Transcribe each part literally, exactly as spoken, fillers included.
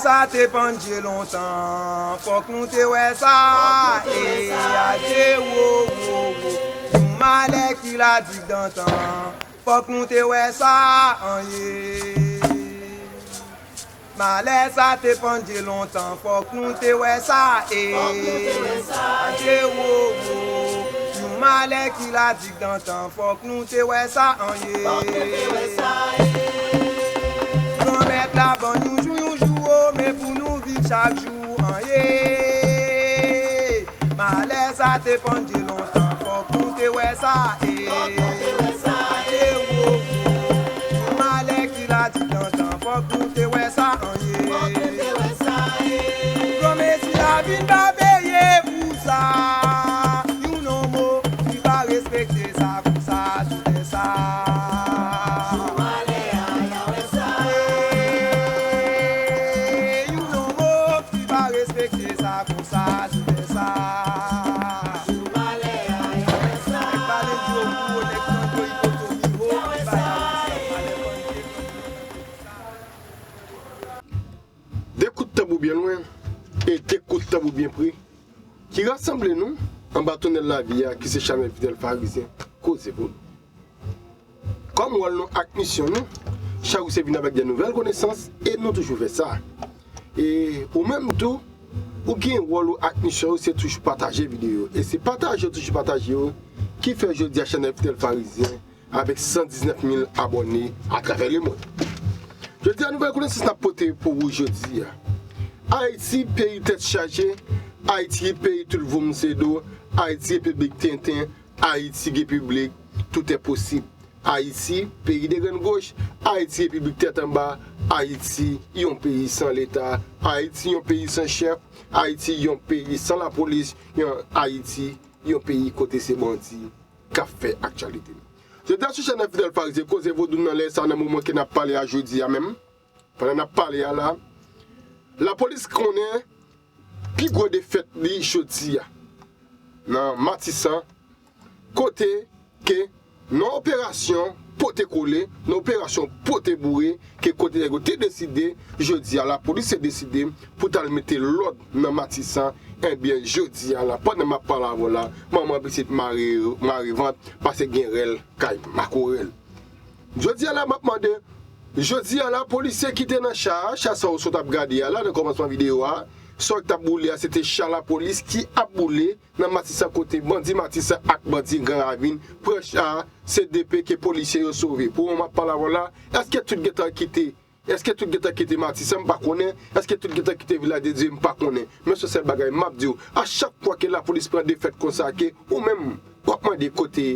Sa te pandye lontan, fòk nou te wè sa. E adye wo, wo, wo. Yon malè ki la di dantan, fòk nou te wè sa. An ye. Malè sa te pandye lontan, fòk nou te wè sa. E adye wo, wo. Yon malè ki la di dantan, fòk nou te wè sa. An ye. Granmèt la ban nou yon jou, yon jou, o, men pou nou viv chak jou. An ye. Malè sa te pandye lontan, fòk nou te wè sa. E adye wo, wo. Yon malè ki la di dantan, fòk nou te wè sa. An ye. Granmesi la vin pa veye pou sa. Yon nonm ki pa respekte sa konsa sou tè sa. Yon nonm ki pa respekte sa konsa sou tè sa. Nèg Balendio gwo, nèg Tango Ipoto Miho, ki bay Ayiti anba lè pandye. De kout tanbou byen lwen e de kout tanbou byen pre ki rasanble nou anba tonnèl lavi a, ki se chanèl Fidèl Farizyen, Koze pou nou. Kòm wòl nou ak misyon nou, chak jou se vin avèk de nouvèl konesans, e nou toujou fè sa. E ou menm tou, ou gen wòl ou ak misyon ou, se toujou pataje videyo yo. E se pataje yo, toujou pataje yo, ki fè jodi a chanèl Fidèl Farizyen avèk san diznèf mil abòne atravè lemonn. Jodi a, nouvèl konesans n ap pote pou ou jodi a. Ayiti, peyi tèt chaje, Ayiti, peyi tout voum se do, Ayiti, repiblik tenten, Ayiti, repiblik tout est possible. Ayiti, peyi de grenn goch, Ayiti, repiblik tèt anba, Ayiti, yon peyi san leta, Ayiti, yon peyi san chèf, Ayiti, yon peyi san lapolis, yon Ayiti, yon peyi kote se bandi k ap fè aktyalite. Jodi a sou chanèl Fidèl Farizyen, Koze Vodou nan lè sa, nan moman ke n ap pale a jodi a menm, pandan n ap pale a la, lapolis konnen pi gwo defèt li jodi a nan Matisan, kote ke nan operasyon pote kole, nan operasyon pote boure, ke kote nèg yo te deside, jodi a lapolis te deside pou t al mete lòd nan Matisan. Ebyen, jodi a la, pandan m ap pale avè w la, manman pitit mare, mare vant, paske gen rèl kay makorèl. Jodi a la, m ap mande, jodi a la, polisye ki te nan cha a, cha sa w sot ap gade a la, nan kòmansman videyo a, sa w t ap boule a, se te cha lapolis ki ap boule nan Matisan, kote bandi Matisan ak bandi Gran Ravin pran cha a, se de pe ke polisye yo sove. Pou moman m ap pale avè w la, èske tout gentan kite, èske tout gentan kite Matisan? M pa konnen. Èske tout gentan kite Vilaj de Dye? M pa konnen. Men se sèl bagay m ap di w, a chak fwa ke lapolis pran defèt konsa, ke ou menm, w ap mande kote,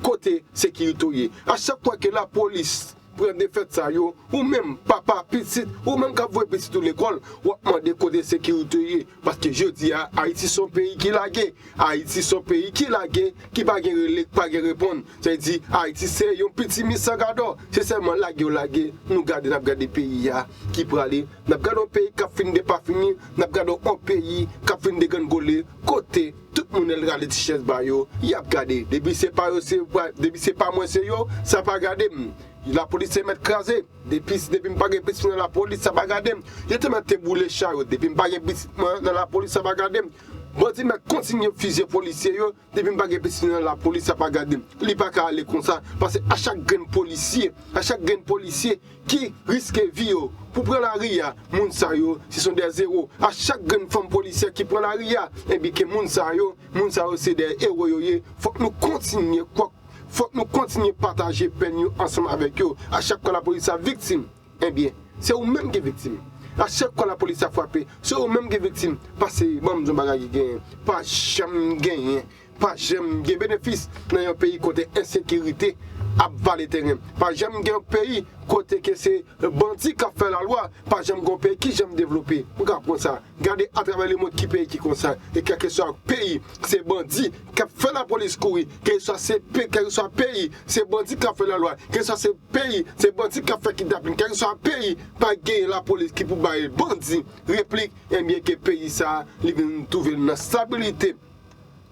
kote sekirite w ye? A chak fwa ke lapolis pran defèt sa yo, ou menm, papa, pitit, ou menm k ap voye pitit ou lekòl, w ap mande kote sekirite w ye. Paske jodi a, Ayiti se yon peyi ki lage. Ayiti se yon peyi ki lage, ki pa gen rele, ki pa gen reponn. Sa vle di, Ayiti se yon piti mi san gadò. Se sèlman lage yo lage. Nou gade, n ap gade peyi a ki prale. N ap gade yon peyi k ap fin depafini. N ap gade yon peyi k ap fin degrengole. Kote tout moun al rale ti chèz ba yo, y ap gade. Depi se pa yo, se pa, depi se pa mwen, se yo, sa pa gade m. Lapolis se mèt kraze. Depi, depi m pa gen pitit mwen nan lapolis, sa pa gade m. Yo te mèt te boule cha yo. Depi m pa gen pitit mwen nan lapolis, sa pa gade m. Bandi mèt kontinye fizye polisye yo. Depi m pa gen pitit mwen nan lapolis, sa pa gade m. Li pa ka ale konsa. Paske a chak grenn polisye, a chak grenn polisye ki riske vi yo pou pran lari a, moun sa yo, se son dè zewo. A chak grenn fanm polisyè ki pran lari a, ebyen ke moun sa yo, moun sa yo se dè ewo yo ye. Fòk nou kontinye kwòk, fòk nou kontinye pataje pèn yo ansanm avèk yo. A chak fwa lapolis ap viktim, ebyen, se ou menm ki viktim. A chak fwa lapolis ap frape, se ou menm ki viktim. Paske, ban m di yon bagay ki genyen, pa janm genyen, pa janm gen benefis nan yon peyi kote ensekirite ap vale teren. Pa janm gen yon peyi kote ke se bandi k ap fè lalwa. Pa janm gen yon peyi ki janm devlope. Ou ka pran sa. Gade atravè lemonn ki peyi ki konsa. E kèlkeswa peyi, se bandi k ap fè lapolis kouri. Kèlkeswa se pe-, kèlkeswa peyi, se bandi k ap fè lalwa. Kèlkeswa se peyi, se bandi k ap fè kidnapin. Kèlkeswa peyi, pa gen lapolis ki pou bay bandi replik. Ebyen ke peyi sa, li vin twouve l nan stabilite.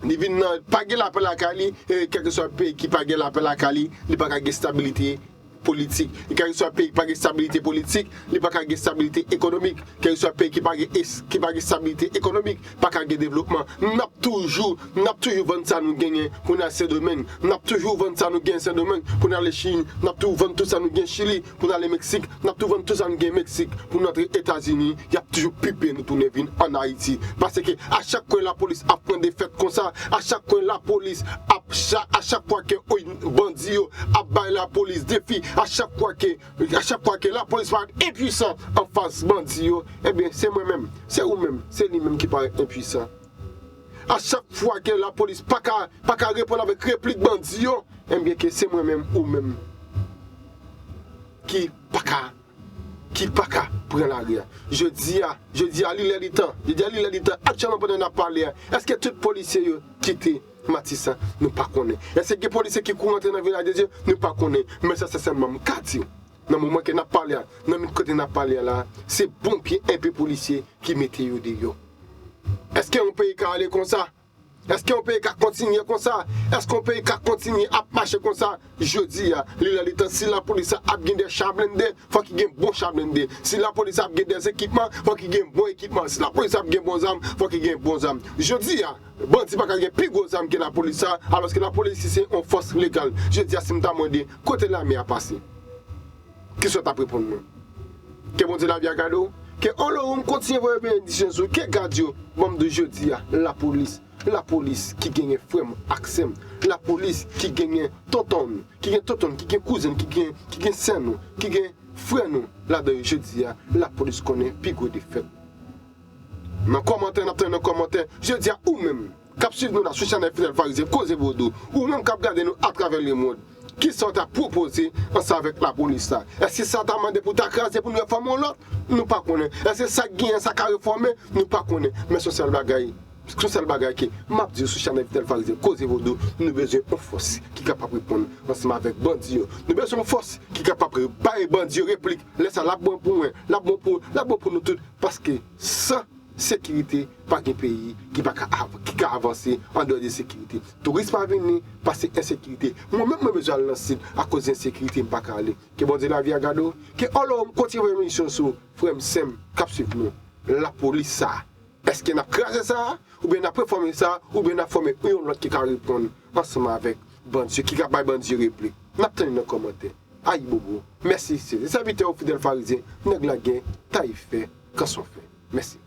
Li vin nan, pa gen lapè lakay li, e kèlkeswa peyi ki pa gen lapè lakay li, li pa ka gen stabilite politik. E kèlkeswa peyi ki pa gen estabilite politik, li pa ka gen estabilite ekonomik. Kèlkeswa peyi ki pa gen es-, ki pa gen estabilite ekonomik, pa ka gen devlopman. N ap toujou, n ap toujou vann sa nou genyen pou n al Sendomeng. N ap toujou vann sa nou genyen Sendomeng pou n ale Chili. N ap toujou vann tout sa nou gen Chili pou n ale Meksik. N ap toujou vann tout sa nou gen Meksik pou n antre Etazini. Y ap toujou pipe nou tounen vin ann Ayiti. Paske a chak kwen lapolis ap pran defèt konsa, a chak kwen lapolis ap cha-, a chak fwa ke, oy, bandi yo ap bay lapolis defi, a chak fwa ke, a chak fwa ke lapolis parèt enpwisan anfas bandi yo, ebyen, se mwen menm, se ou menm, se li menm ki parèt enpwisan. A chak fwa ke lapolis pa ka, pa ka reponn avèk replik bandi yo, ebyen, ke se mwen menm, ou menm ki pa ka, ki pa ka pran lari a. Jodi a, jodi a, li lè li tan. Jodi a, li lè li tan. Aktyèlman, pandan n ap pale a, èske tout polisye yo kite Matisan? Nou pa konnen. Èske gen polisye ki kouri antre nan Vilaj de Dye? Nou pa konnen. Men sa, se sèlman m ka di w. Nan moman ke n ap pale a, nan minit kote n ap pale a la, se bon pye enpe polisye ki mete yo deyò. Èske yon peyi ka ale konsa? Èske yon peyi ka kontinye konsa? Èske yon peyi ka kontinye ap mache konsa? Jodi a, li lè li tan, si lapolis la ap gen de cha blende, fòk li gen bon cha blende. Si lapolis la ap gen de ekipman, fòk li gen bon ekipman. Si lapolis la ap gen bon zam, fòk li gen bon zam. Jodi a, bandi pa ka gen pi gwo zam ke lapolis la, alòske lapolis se yon fòs legal. Jodi a, si m ta mande, kote lame a pase? Kisa w t ap reponn mwen? Ke Bondye lavi a gade w. Ke Olowoum kontinye voye benediksyon sou w. Ke gad yo ban m di w jodi a, lapolis, lapolis ki genyen frè m ak sè m, lapolis ki genyen tonton m, ki gen tonton m, ki gen kouzen m, ki gen, ki gen sè nou, ki gen frè nou ladan yo jodi a, lapolis konnen pi gwo defèt. Nan kòmantè, n ap tann nan kòmantè. Jodi a, ou menm k ap swiv nou la sou chanèl Fidèl Farizyen Koze Vodou, ou menm k ap gade nou atravè lemonn, kisa w ta pwopoze ansanm avèk lapolis la? Èske sa ta mande pou ta kraze pou nou refòme yon lòt? Nou pa konnen. Èske sa k genyen sa ka refòme? Nou pa konnen. Men se yon sèl bagay, se yon sèl bagay ke m ap di w sou chanèl Fidèl Farizyen Koze Vodou, nou bezwen yon fòs ki kapab reponn ansanm avèk bandi yo. Nou bezwen yon fòs ki kapab re-, bay bandi yo replik. Lè sa, l ap bon pou mwen, l ap bon pou, l ap bon pou nou tout. Paske san sekirite, pa gen peyi ki pa ka av-, ki ka avanse andeyò de sekirite. Touris pa vini, paske ensekirite. Mwen menm, mwen bezwen al nan sid akoz de ensekirite, m pa ka ale. Ke Bondye lavi a gade w. Ke Olowoum kontinye voye benediksyon sou w, frè m, sè m, k ap swiv nou. Lapolis sa a. Èske n ap kraze sa a? Oubyen n ap refòme sa a? Oubyen n ap fòme yon lòt ki ka reponn ansanm avèk bandi yo, ki ka bay bandi yo replik? N ap tann li nan kòmantè. Ayibobo. Mèsi, se te sèvitè w Fidèl Farizyen, nèg lagè, tayifè, kansonfè. Mèsi.